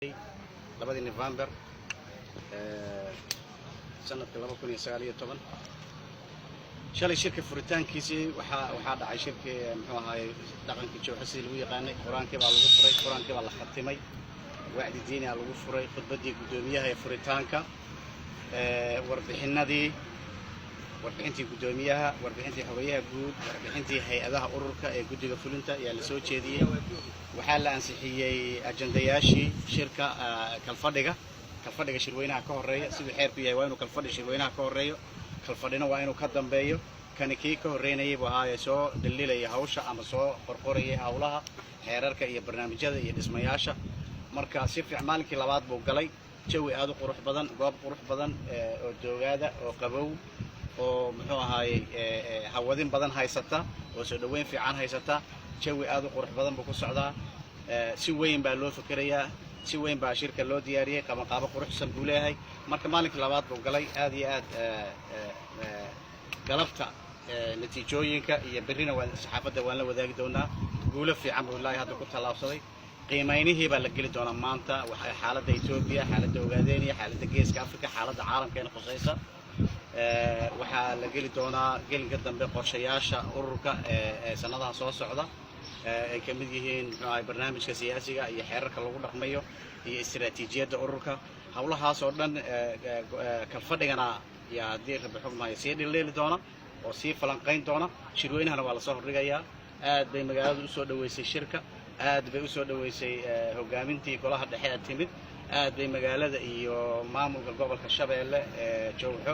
2dii November sanadka 2019. Shalay shirka furitaankiisii waxaa dhacay shirkii, muxuu ahaayey, dhaqankii Jowxo sidii lagu yaqaanay. Qur-aankii baa lagu furay, qur-aankii baa la khatimay, wacdi diini aa lagu furay, khudbaddii guddoomiyaha ee furitaanka, warbixinadii, warbixintii guddoomiyaha, warbixintii xogayaha guud, warbixintii hay-adaha ururka ee guddiga fulinta ayaa la soo jeediyey. Waxaa la ansixiyey ajandayaashii shirka, kalfadhiga shirweynaha ka horreeya. Siduu xeerku yahay, waa inuu kalfadhi shirweynaha ka horreeyo, kalfadhina waa inuu ka dambeeyo. Kani kii ka horreynayay buu ahaaye, soo dhildhilaya hawsha ama soo qorqorayay hawlaha, xeerarka iyo barnaamijyada iyo dhismayaasha. Marka si fiican maalinkii labaad buu galay, jawi aad u qurux badan, goob qurux badan oo doogaada oo qabow oo, muxuu ahaayey, hawadin badan haysata oo soo dhoweyn fiican haysata. Jawi aad u qurux badan buu ku socdaa. Si weyn baa loo fikerayaa, si weyn baa shirka loo diyaariyey, qabanqaabo quruxsan buu leeyahay. Marka maalinkii labaad buu galay aad iyo aad. Galabta natiijooyinka iyo berrina waan saxaafadda waan la wadaagi doonaa. Guulo fiican buu ilaahay hadda ku tallaabsaday. Qiimaynihii baa la geli doonaa maanta, waxay xaaladda Etoobiya, xaaladda Ogaadeniya, xaaladda Geeska Africa, xaaladda caalamkeena khusaysa. Waxaa la geli doonaa gelinka dambe qorshayaasha ururka ee sanadaha soo socda, ay ka mid yihiin, muxuu ahay, barnaamijka siyaasiga iyo xeerarka lagu dhaqmayo iyo istiraatiijiyadda ururka. Hawlahaas oo dhan kalfadhigana yaa, haddii Rabbi xugmaayo, sii dhildheeli doona oo sii falanqayn doona. Shirweynahana waa lasoo hordhigayaa. Aad bay magaaladu usoo dhoweysay shirka, aad bay usoo dhoweysay hogaamintii golaha dhexe ee timid. Aad bay magaalada iyo maamulka gobolka Shabeelle ee Jowxo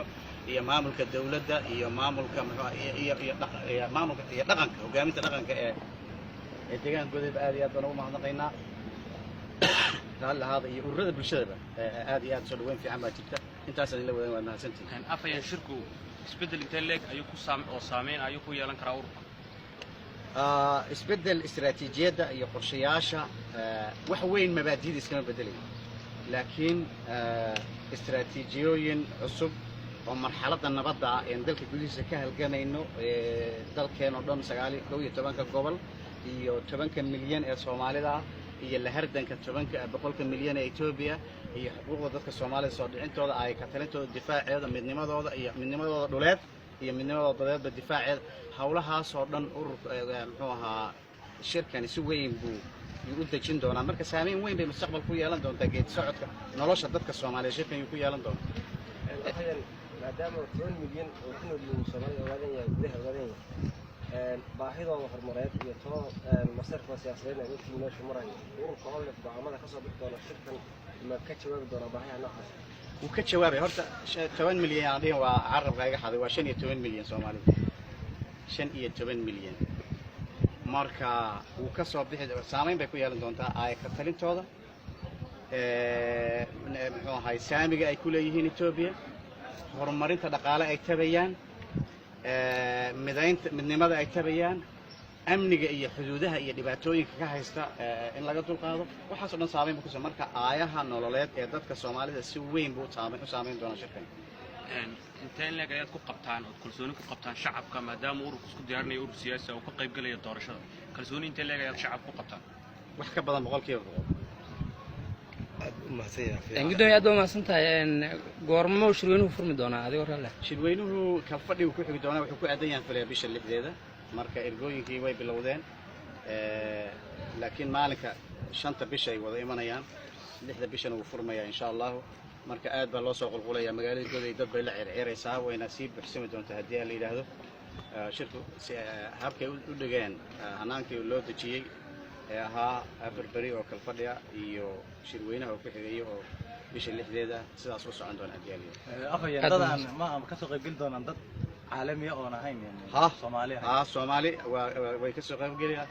iyo maamulka dawladda iyo maamulka, muxuu, iyo maamulka iyo dhaqanka, hogaaminta dhaqanka ee deegaanka Godayba aad iyo aad baan ugu mahadnaqaynaa. Raalli ahaada. Iyo ururada bulshadaba aad iyo aad soo dhaweyn fiican baa jirta. Intaasaan ila wadan, waad mahadsantihin. Afhayeen, shirku isbeddel intee leeg ayuu ku saam oo saameyn ayuu ku yeelan karaa ururka? Isbeddel istiraatiijiyadda iyo qorshayaasha wax weyn mabaadi'da iskama bedelayo, laakiin istiraatiijiyooyin cusub oo marxaladda nabadda ah een dalka gudihiisa ka halgamayno, dalkeen oo dhan, 11-ka gobol iyo 10-ka milyan ee Soomaalida ah, iyo la hardanka 10-ka 100-ka milyan ee Etoobiya, iyo xuquuqda dadka Soomaalida soo dhicintooda, ay ka talintooda, difaaceeda, midnimadooda iyo midnimadooda dhuleed iyo midnimadooda dadeedba difaaceeda, hawlahaas oo dhan ururka, muxuu ahaa, shirkani si weyn buu yuu u dejin doonaa. Marka saameyn weyn bay mustaqbal ku yeelan doontaa geedi socodka nolosha dadka Soomaaliyeed shirkan yuu ku yeelan doonaa. Afhayeen, maadaama 10 milyan oo ku nool yihiin Soomaalida Ogaadan yahay gudaha Ogaadan yahay, baahidooda horumareed iyo too masarka siyaasadeedna ay ogtiin meeshu marayo, ururka ONLF go'aamada ka soo bixi doona shirkan ma ka jawaabi doonaa baahiyaha noocaas? Wuu ka jawaabay. Horta 10 milyan aan dhihin, waa carabka iga xaday, waa 15 milyan Soomaalida, 15 milyan. Marka wuu ka soo bixi, saameyn bay ku yeelan doontaa aaya ka talintooda, muxuu ahay, saamiga ay ku leeyihiin Etoobiya, horumarinta dhaqaale ay tabayaan, midaynta midnimada ay tabayaan, amniga iyo xuduudaha iyo dhibaatooyinka ka haysta in laga dulqaado. Waxaas o dhan saameyn bu kusa. Marka aayaha nololeed ee dadka Soomaalida si weyn buu u saameyn doonaa shirkan. Intee in leeg ayaad ku qabtaan ood kalsooni ku qabtaan shacabka, maadaama ururku isku diyaarinayo urur siyaasi oo ka qayb gelaya doorashada? Kalsooni intee leeg ayaad shacabka ku qabtaan? Wax ka badan 100%. Aad u mahadsan yahay. Gudoomiye, aad baa mahadsan tahay. Goormo shirweynuhu furmi doonaa, adigoo raalli ah? Shirweynuhu kalfadhigu ku xigi doonaa wuxuu ku aadan yahan filaya bisha 6deeda. Marka ergooyinkii way bilowdeen, laakiin maalinka 5-ta bisha ay wada imanayaan, 6-da bishana wuu furmayaa, insha Allahu. Marka aad baa loo soo qulqulaya magaalada Goday, dad bay la circiraysaa, wayna sii buuxsami doontaa haddii aan la yidhaahdo. Shirku si habkay u dhigeen, hanaankii loo dejiyey ee ahaa 4 beri oo kalfadhiya iyo shirweynaha oo ku xigaya oo bisha 6deeda, sidaas u socon doona haddii aan la yidhahdo. Afhayeen, Aad dadaan baa ma kasoo qaybgeli doonaan dad caalamiya oon ahayn, yani Ha. Soomaali ahayn? Haa, Soomaali way ka soo qaybgelayaan,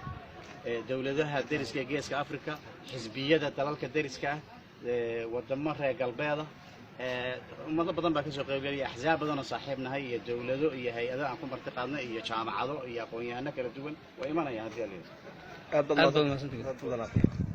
dowladaha deriska ee Geeska Africa, xisbiyada dalalka deriska ah, wadamo reer galbeeda, ummado badan baa kasoo qaybgelaya, axzaab badan oo saaxiib nahay iyo dowlado iyo hay-ado aan ku marti qaadnay iyo jaamacado iyo aqoon-yahano kala duwan way imanayaan haddii aan la yidhahdo. Aad Aad baad mahadsantahay. Baad mahadsantahay.